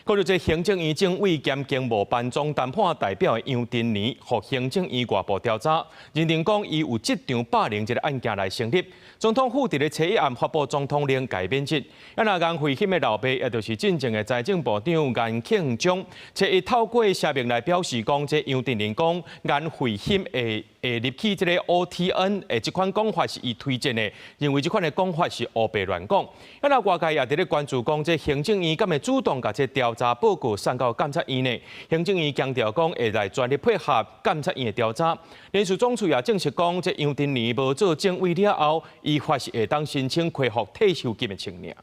閣有這行政院政委兼經貿辦總談判代表楊振寧，予行政院外部調查，認定講伊有職場霸凌這个案件來成立。總統府佇咧初一暗發布總統令共免職。啊，若顏惠心的老爸，也就是進前的財政部長顏慶章，初一透過聲明來表示講，這楊振寧講顏惠心會入去這个 OTN 的這款講法是伊推薦的，認為這款的講法是烏白亂講。啊，若外界也佇咧關注講，這行政院敢會主動共這調查報告送到監察院呢？行政院強調講會來全力配合監察院的調查。人事總處也證實講，這楊振寧無做政委了後，依法是會當申請恢復退休金的情形。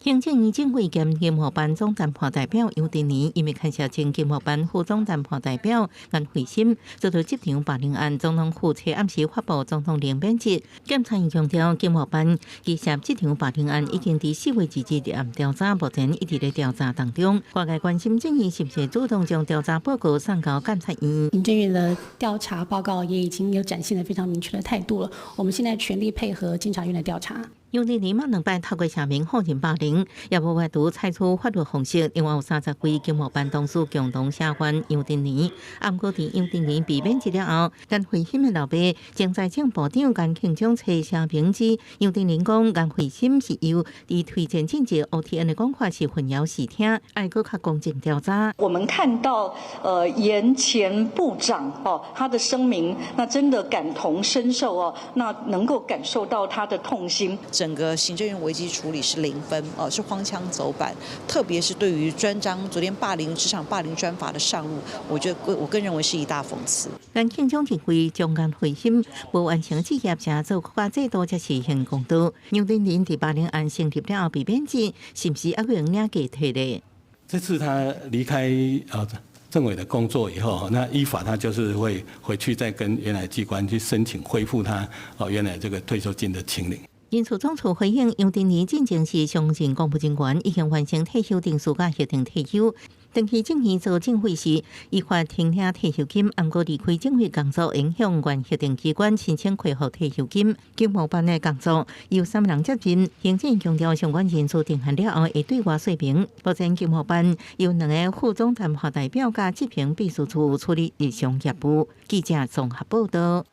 行政院政委兼經貿辦總談判代表楊振寧，因為牽涉前經貿辦副總談判代表顏惠心遭到職場霸凌案，總統府昨暗時發布總統令免職。檢察院強調，經貿辦其涉職場霸凌案已經佇4月2日立案調查，目前一直咧調查當中。外界關心政院是毋是主動將調查報告送交監察院。行政院的調查報告也已經有展現了非常明確的態度了。我們現在全力配合監察院的調查。楊振寧嘛兩擺透過聲明否認霸凌，也無法度採取法律方式。另外有30位經貿辦同事共同聲援楊振寧。毋過佇楊振寧被免職了後，顏惠心的老爸前財政部長顏慶章揣聲明指，楊振寧講顏惠心是由伊推薦進入 OTN 的講法是混淆視聽，愛閣較公正調查。我們看到，顏前部長哦，他的聲明，那真的感同身受哦，那能夠感受到他的痛心。整個行政院危機處理是0分，哦，是荒腔走板，特別是對於專章昨天霸凌職場霸凌專法的上路，我覺得我更認為是一大諷刺。顏慶章認為將顏惠心無完成志業，才做國家制度才是行公道。楊振寧佇霸凌案成立了後被免職，是毋是猶閣用領加退咧？這次他離開政委的工作以後，那依法他就是會回去再跟原來機關去申請恢復他哦原來這個退休金的請領。人事總處回應，楊振寧進前是常任公務人員，已經完成退休程序佮核定退休。轉去政院做政委時，依法停領退休金，毋過離開政委工作，影響原核定機關申請恢復退休金。經貿辦的工作由啥物人接任？行政強調相關人事定案了後，會對外說明。目前經貿辦由兩个副總談判代表佮執行秘書處處理日常業務。記者綜合報導。